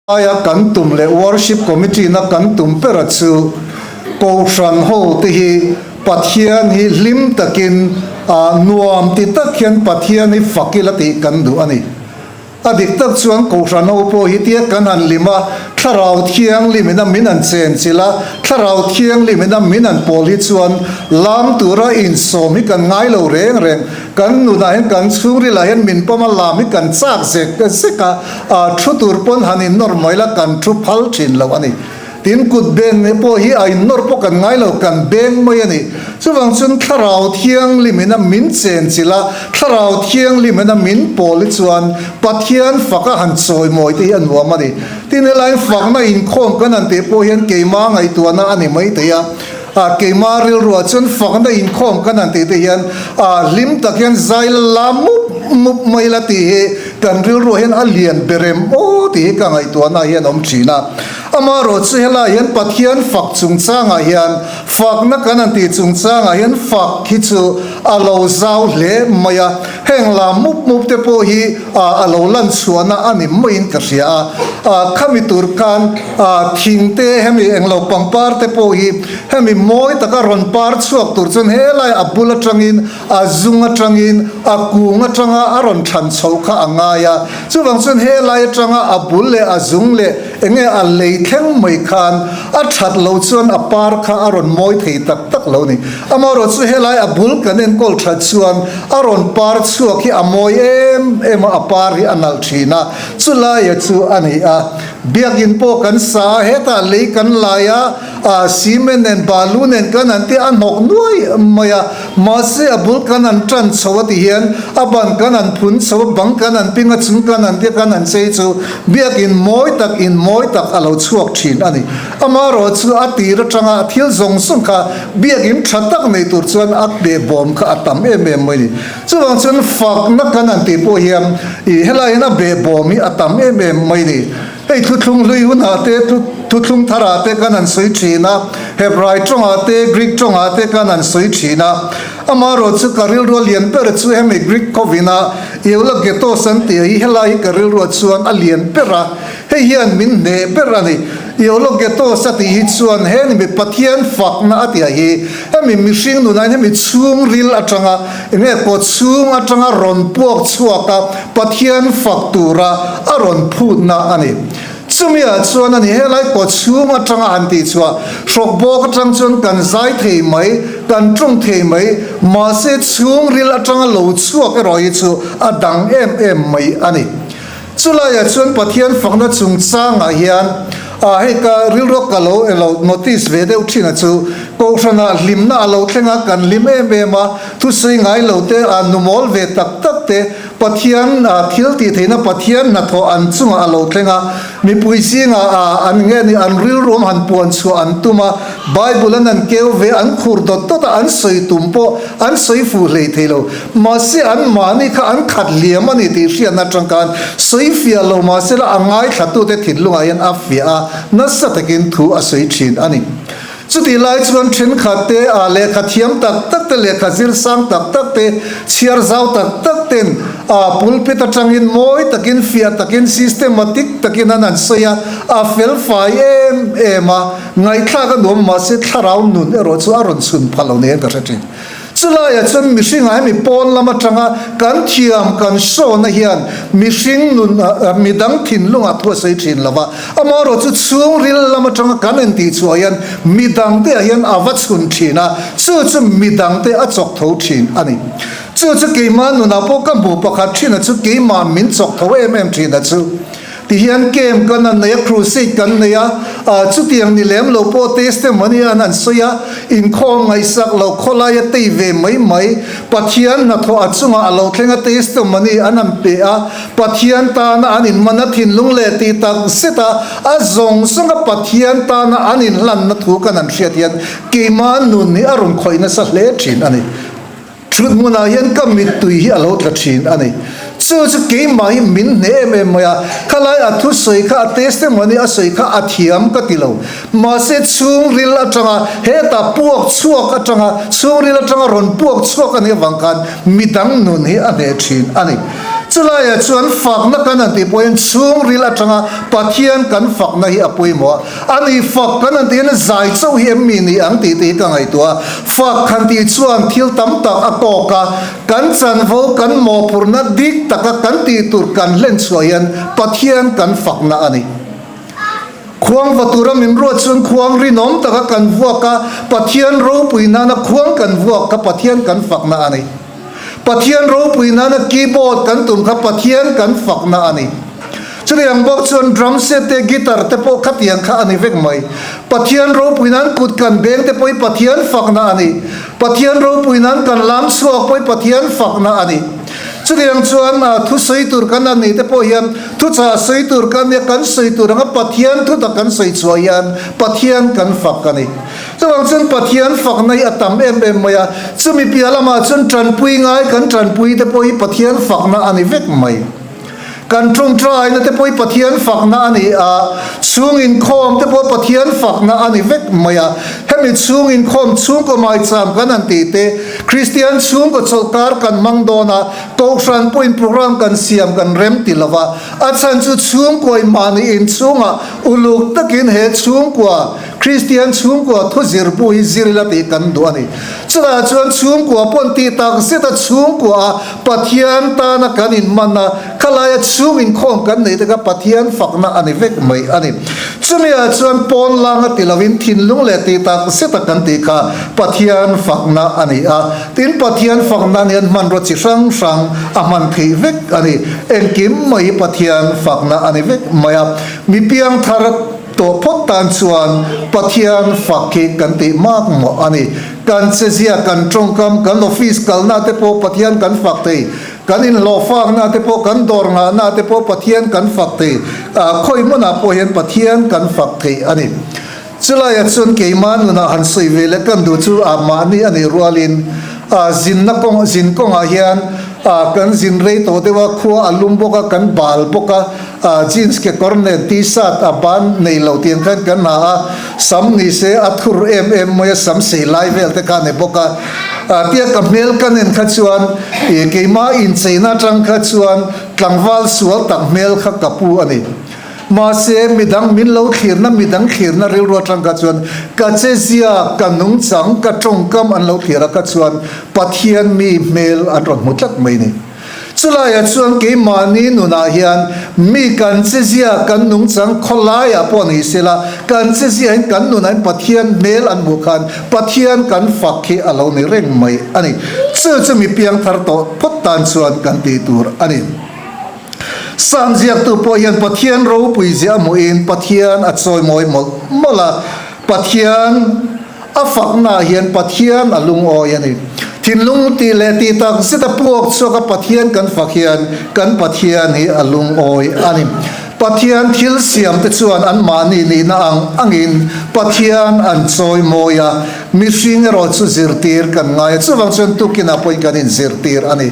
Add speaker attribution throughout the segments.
Speaker 1: Aia kan tum leh Worship Committee-na kan tum bera chu Kohhran ho te hi Pathian hi hlim takin nuam ti tak hian Pathian hi fak ila tih kan duh a ni. A dik tak chuan Kohhran ho pawh hi tia kan han lim a, Thlarau Thianghlim ina min an chenchilh a, Thlarau Thianghlim ina min an pawl hi chuan lam tura insawm hi kan ngai lo reng reng. Kan nunah hian kan chhungrilah hian min pawm a, lam hi kan chak zek zek a, a thu tur pawn han innawr mai la kan thu phal thin lo a ni. Tin, kut beng pawh hi a innawr pawh kan ngai lo, kan beng mai a ni. Chuvang chuan Thlarau Thianghlim ina min chenchilh a, Thlarau Thianghlim ina min pawl hi chuan Pathian faka han chawimawi te hi a nuam a ni. Tin, helaiin fakna inkhawm kan han tih pawh hian keimah ngaihtuahna a ni maithei a. A keimah rilruah chuan fakna inkhawm kan han tih te hian a hlim tak hian zai la la mup mup mai la tih hi kan rilruah hian a lian ber em aw tih hi ka ngaihtuahna hian a awm thin a. Amaherawh chu helaiah hian Pathian fak chungchangah hian fakna kan han tih chungchangah hian fak hi chu a lo zau hle mai a, heng la mup mup te pawh hi a lo lan chhuahna a ni maiin ka hria a. Khami tur khan thing te hemi englo pangpar te pawh hi hemi mawi taka rawn par chhuak tur chuan helai a bul atangin a zung atangin a kung atanga a rawn than chhoh kha a ngai a. Chuvang chuan helai atanga a bul leh a zung leh enge a lei thleng mai khan a that loh chuan a par kha a rawn mawi thei tak tak lo ni. Amaherawh chu helai a bul kan enkawl that chuan a rawn par chhuak hi a mawi em em a, a par hi a nalh thin a, chulaia chu a ni a. Biakin pawh kan sa a, hetah lei kan lai a, a cement nen balu nen kan han tia a hnawk nuai mai a, mahse a bul kan han tan chho a ti hian a ban kan han phun chho a, bang kan han ping a, chung kan han tia kan han chei chu biakin mawi tak in mawi tak a lo chhuak thin a ni. Amaherawh chu a tir atanga a thil zawng zawng kha biakin tha tak nei tur chuan a behbawm kha a tam em em mai a ni. Chuvang chuan fakna kan han tih pawh hian ih helai hian a behbawm hi a tam em em mai a ni. Hei thuthlung hlui hunah te, thuthlung tharah te kan han sawi thin a, Hebrai tawngah te, Greek tawngah te kan han sawi thin a. Amaherawh chu ka rilrua lian ber chu hemi Greek khawina Eulogetos an tih hi helai hi ka rilrua chuan a lian ber a, hei hian min hneh ber a ni. Eulogetos a tih hi chuan he ni mi Pathian fakna a tih ah hi hemi mihring nunah hian hemi chhungril atanga enge kaw chhung atanga rawn puak chhuak a Pathian fak tura a rawn phutna a ni. Chumi ah chuan a ni helai kaw chhung atanga han tih chhuah hrawk bawk atang chuan kan zai thei mai, kan tawng thei mai, mahse chhungril atanga lo chhuak erawh hi chu a dang em em mai a ni. Chulaiah chuan Pathian fakna chungchangah hian ah hei ka rilruak ka lo elo notice ve deuh thin a chu Kohhranah hlimna a lo thleng a, kan hlim em em a, thusawi ngai lo te ah numawl ve tak tak te Pathian ah thil tih theihna Pathian hnathawh an chungah a lo thleng a, mipui zingah ah an nge ni an rilruam han puan chhuah an tum a, Bible an an keu ve an khur dawt dawt a an sawi tum pawh an sawi fuh hlei thei lo. Mahse an mahni kha an khat liam a ni tih hriatna atang khan sawi fiah lo mahse la a ngaithlatute thinlungah hian a fiah a, nasa takin thu a sawi thin a ni. Chutih lai chuan thenkhat te, a lehkha thiam tak tak te, lehkha zir sang tak tak te, chhiar zau tak tak ten a pulpit atangin mawi takin, fiah takin, systematic takin an han sawi a, a fel fai em em a, ngaihthlak a nuam mahse thlarau nun erawh chu a rawn chhun phah lo niin ka hre thin. Chulaiah chuan mihringah hemi pawn lam atanga kan thiam kan sawna hian mihring nun midang thinlungah thu a sawi thin lo va, amaherawh chu chhungril lam atanga kan intih chhuah hian midangte ah hian a va chhun thin a, chu chu midangte a chawk tho thin a ni. Chu chu keimah nunah pawh ka hmuh pakhat thin a chu keimah min chawk tho em em thin a chu. Tihian camp kan an nei a, crusade kan nei a, chutiang ni lem lo pawh testimony an han sawi a, inkhawm ngaihsak lo khawlaia tei ve mai mai, Pathian hnathawh a chungah a lo thleng a testimony an han pe a, Pathian tana an inman a thinlung leh tih tak zet a, a zawng zawng a Pathian tana an inhlanna thu kan han hriat hian keimah nun hi a rawn khawih nasa hle thin a ni. Thut hmunah hian ka mittui hi a lo tla thin a ni. Chu chu keimah hi min hne em em mai a, khalai a thusawi kha a testimony a sawi kha a thiam ka ti lo. Mahse chhungril atanga hetah puak chhuak atanga chhungril atanga rawn puak chhuak a nih avang khan midang nun hi a hne thin a ni. Chulaiah chuan fakna kan han tih pawhin chhungril atanga Pathian kan fakna hi a pawimawh a. A ni fak kan han tih hian zai chauh hi em mi ni ang tih te hi ka ngaihtuah a. Fak han tih chuan thil tam tak a kawk a, kan chanvo kan mawhphurhna dik taka kan tih tur kan hlen chhuah hian Pathian kan fakna a ni. Khuang va tura min ruat chuan khuang rinawm taka kan vuak a, Pathian ropui nana khuang kan vuak kha Pathian kan fakna a ni. Pathian ropui nana keyboard kan tum kha Pathian kan fakna a ni. Chutiang bawk chuan drum set te, guitar te pawh khatiang kha a ni vek mai. Pathian ropui nan kut kan beng te pawh hi Pathian fakna a ni. Pathian ropui nan kan lam chhuak pawh hi Pathian fakna a ni. Chutiang chuan thu sawi tur kan an nih te pawh hian thuchah sawi tur kan nia kan sawi tur anga Pathian thutak kan sawi chhuah hian Pathian kan fak a ni. Chuvang chuan Pathian fakna hi a tam em em mai a, chumi piah lamah chuan tanpui ngai kan tanpui te pawh hi Pathian fakna a ni vek mai. Kan tawngtaina te pawh hi Pathian fakna a ni a, chhung inkhawm te pawh Pathian fakna a ni vek mai a. Hemi chhung inkhawm chhungkaw maicham kan han tih te, Kristian chhungkaw chawlhkar kan hmang dawn a, Kohhran pawhin program kan siam kan rem ti lo va, a chhan chu chhungkuain mahni inchhungah uluk takin he chhungkua, Kristian chhungkua thu zirbu hi zir ila tih kan duh a ni. Chutah chuan chhungkua pawn tih tak zeta chhungkua a Pathian tana kan inman a, khalaia chhung inkhawm kan neih te kha Pathian fakna a ni vek mai a ni. Chumiah chuan pawn langa ti lovin thinlung leh tih tak zeta kan tih kha Pathian fakna a ni a. Tin, Pathian fakna hian hmanraw chi hrang hrang a hman theih vek a ni. Engkim mai hi Pathian fakna a ni vek mai a. Mi piangthar. Tawh phawt tan chuan Pathian fak hi kan tih mak mawh a ni. Kan chezia, kan tawngkam, kan office kalna te pawh Pathian kan fak thei. Kan inhlawhfakna te pawh, kan dawr ngahna te pawh Pathian kan fak thei. Khawi hmunah pawh hian Pathian kan fak thei a ni. Chulaiah chuan keimah nunah han sawi ve leh kan duh chu mahni a nih rualin zinna kawng, zin kawngah hian kan zin rei tawh deuh a, khua a lum bawk a, kan bal bawk a, Jeans kekawr nen t-shirt a ban nei lo tiang khan kan ha a, sam ni se a thur em em mai a, sam sei lai vel te kha a ni bawk a. Tia ka hmel ka nen kha chuan ih keimah incheina atang kha chuan tlangval sual tak hmel kha ka pu a ni. Mahse midang min lo thlirna midang thlirna rilru atang kha chuan ka chezia, ka nungchang, ka tawngkam an lo thlir a kha chuan Pathian mi hmel an rawn hmu tlat mai ni. Chulaiah chuan keimahni nunah hian mi kan chezia, kan nungchang khawlaiah pawh ni sela, kan cheziahin kan nunahin Pathian hmel an hmuh khan Pathian kan fak hi a lo ni reng mai a ni. Chu chu mi piangthar tawh phawt tan chuan kan tih tur a ni. Psalm ziaktu pawh hian Pathian ropui ziah hmuhin Pathian a chawimawi mawlh mawlh a, Pathian, A faknaah hian Pathian a lungawi a ni. Thinlung tih leh tih tak zet a puak chhuak a Pathian kan fak hian kan Pathian hi a lungawi a ni. Pathian thil siam te chuan anmahni nihna ang angin Pathian an chawimawi a, mihring erawh chu zirtir kan ngai a, chuvang chuan tukinah pawhin kan inzirtir a ni.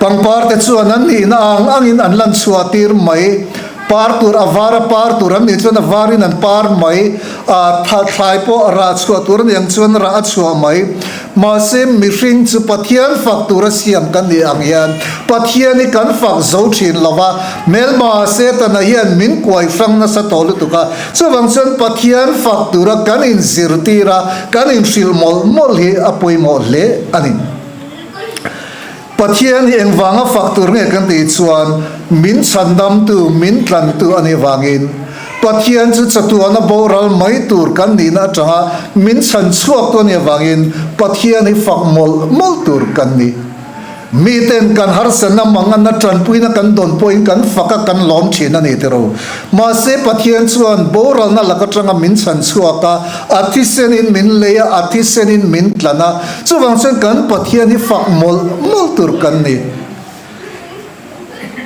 Speaker 1: Pangpar te chuan an nihna ang angin an lan chhuah tir mai. Par tur a var a par tur an nih chuan a varin an par mai. A thlai pawh a rah chhuah tur a nih ang chuan rah a chhuah mai. Mahse mihring chu Pathian fak tura siam kan nih ang hian Pathian hi kan fak zo thin lo va, hmelma Setana hian min kuai hrang nasa tawh lutuk a. Chuvang chuan Pathian fak tura kan inzirtir a, kan inhrilh mawlh mawlh hi a pawimawh hle a ni. Pathian hi engvanga fak tur nge kan tih chuan min chhandamtu, min tlantu a nih vangin Pathian chu chatuana boral mai tur kan nihna atanga min chhan chhuaktu a nih avangin Pathian hi fak mawlh mawlh tur kan ni. Miten kan harsatna manganna tanpuina kan dawn pawhin kan fak a kan lawm thin a ni tiro. Mahse Pathian chuan boralna lak atanga min chhan chhuak a, a thisenin min lei a, a thisenin min tlan a, Chuvang chuan kan Pathian hi fak mawlh mawlh tur kan ni.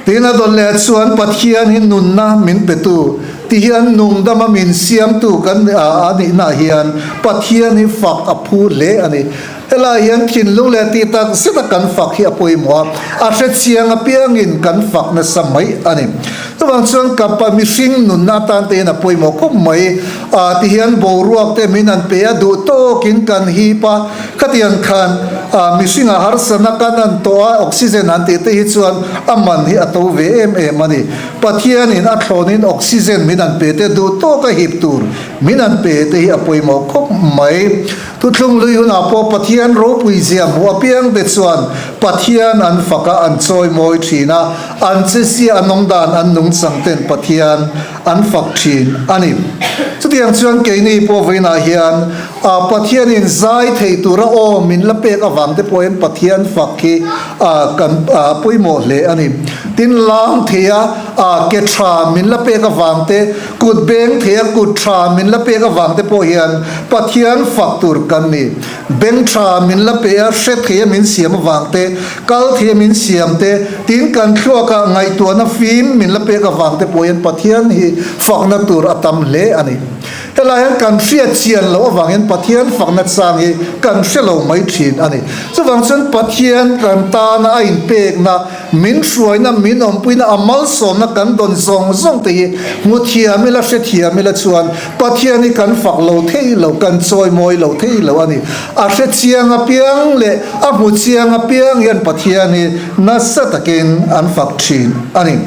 Speaker 1: Tin a dawn leh chuan Pathian hi nunna min petu, ti hian nungdama min siamtu kan a nihna hian Pathian hi fak a phu hle a ni. Helai hian thinlung leh tih tak zeta kan fak hi a pawimawh a, a hrechiang apiangin kan fak nasa mai a ni. Chuvang chuan ka pa mihring nunna atan te hian a pawimawh khawp mai. A ti hian boruak te min an pe a, duh tawkin kan hip a, khatiang khan Mihringah harsatna kan an tawh a, oxygen han tih te hi chuan a man hi a to ve em em a ni. Pathianin a thlawnin oxygen min an pe te duh tawk a hip tur min an pe te hi a pawimawh khawp mai. Thuthlung lui hunah pawh Pathian ropui zia hmuh apiang te chuan Pathian an fak a, an chawi mawi thin a, an che zia an awm dan an nungchang ten Pathian an fak thin a ni. Chutiang chuan keini pawh vawiinah hian a Pathianin zai thei tura aw min la pek avang te pawhin Pathian fak hi a kan pawimawh hle a ni. Tin, lang theia a ke tha min la pek avang te, kut beng theia kut tha min la pek avang te pawh hian Pathian fak tur kan ni. Beng tha min la pe a, hre theia min siam avang te, kal theia min siam te, tin kan thluakah ngaihtuahna fim min la pek avang te pawh hian Pathian hi fakna tur a tam hle a ni. Helai hian kan hriat chian loh avangin Pathian fakna chang hi kan hre lo mai thin a ni. Chuvang chuan Pathian kan tana a inpekna, min hruaina, min awmpuina, a malsawmna kan dawn zawng zawng te hi hmu thiam ila, hre thiam ila chuan Pathian hi kan fak lo thei lo, kan chawimawi lo thei lo a ni. A hre chiang apiang leh a hmu chiang apiang hian Pathian hi nasa takin an fak thin a ni.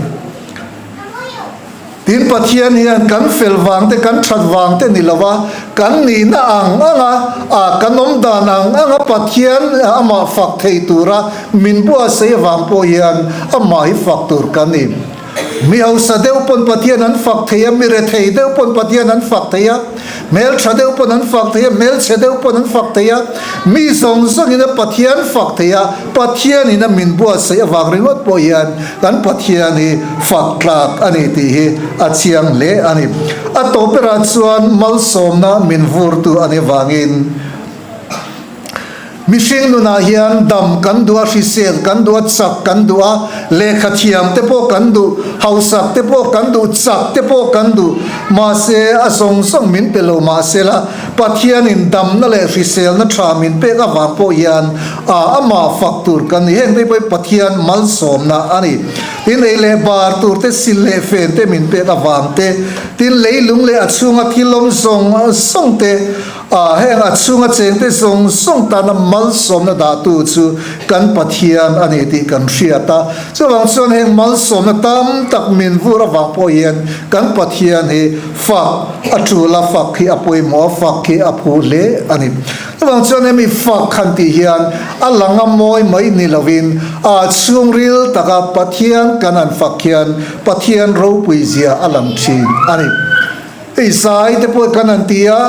Speaker 1: Tin, Pathian hian kan fel vang te, kan that vang te ni lova, kan nihna ang anga, a kan awm dan ang anga Pathian amah fak thei tura min buatsaih avang pawh hian amah hi fak tur kan ni. Mi hausa deuh pawn Pathian an fak thei a, mi rethei deuh pawn Pathian an fak thei a, hmeltha deuh pawn an fak thei a, hmelchhe deuh pawn an fak thei a, mi zawng zawngin a Pathian fak thei a, Pathianin a min buatsaih avang ringawt pawh hian kan Pathian hi fak tlak a ni tih hi a chiang hle a ni. A tawp berah chuan malsawmna min vurtu a nih avangin mihring nunah hian dam kan duh a, hrisel kan duh a, chak kan duh a, lehkha thiam te pawh kan duh, hausak te pawh kan duh, chak te pawh kan duh, mahse a zawng zawng min pe lo mahsela Pathianin damna leh hriselna tha min pek avang pawh hian a amah fak tur kan ni. Heng te pawh hi Pathian malsawmna a ni. Tin, ei leh bar tur te, sil leh fen te min pek avang te, tin, leilung leh a chhunga thil awm zawng zawng te, a heng a chhunga cheng te zawng zawng tana malsawmna dahtu chu kan Pathian a ni tih kan hriat a. Chuvang chuan heng malsawmna tam tak min vur avang pawh hian kan Pathian hi Fak a tul a, fak hi a pawimawh a, fak hi a phu hle a ni. Chuvang chuan hemi fak han tih hian a lang a mawi mai ni lovin a chhungril taka Pathian kan han fak hian Pathian ropui zia a lang thin a ni. Hei zai te pawh kan han ti a,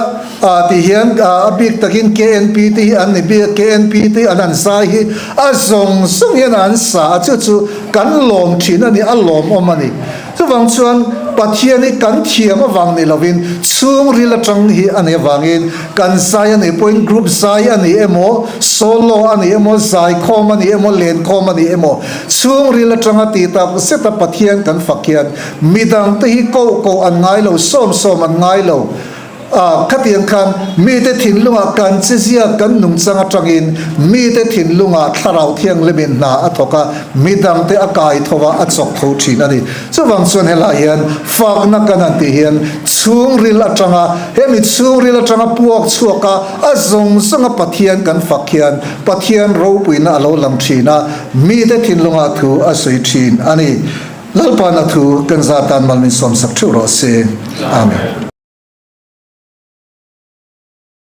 Speaker 1: ah tih hian a bik takin KNP te hi an ni bik a, KNP te an han zai hi a zawng zawng hian an sa a, chu chu kan lawm thin a ni, a lawmawm a ni. Chuvang chuan Pathian hi kan thiam avang ni lovin chhungril atang hi a nih avangin kan zai a nih pawhin group zai a ni emaw, solo a ni emaw, zaikhawm a ni emaw, lenkhawm a ni emaw, chhungril atanga ti tak zeta Pathian kan fak hian midangte hi koh koh an ngai lo, sawm sawm an ngai lo. A, khatiang khan mite thinlungah kan chezia kan nungchang atangin mite thinlungah Thlarau Thianghlimin hna a thawk a, midangte a kai tho a, a chawk tho thin a ni. Chuvang chuan helai hian fakna kan han tih hian chhungril atanga, hemi chhungril atanga puak chhuak a, a zawng zawnga Pathian kan fak hian Pathian ropuina a lo lang thin a, mite thinlungah thu a sawi thin a ni. Lalpa na thu kan zatan mal min sawmsak theuh rawh se. Amen.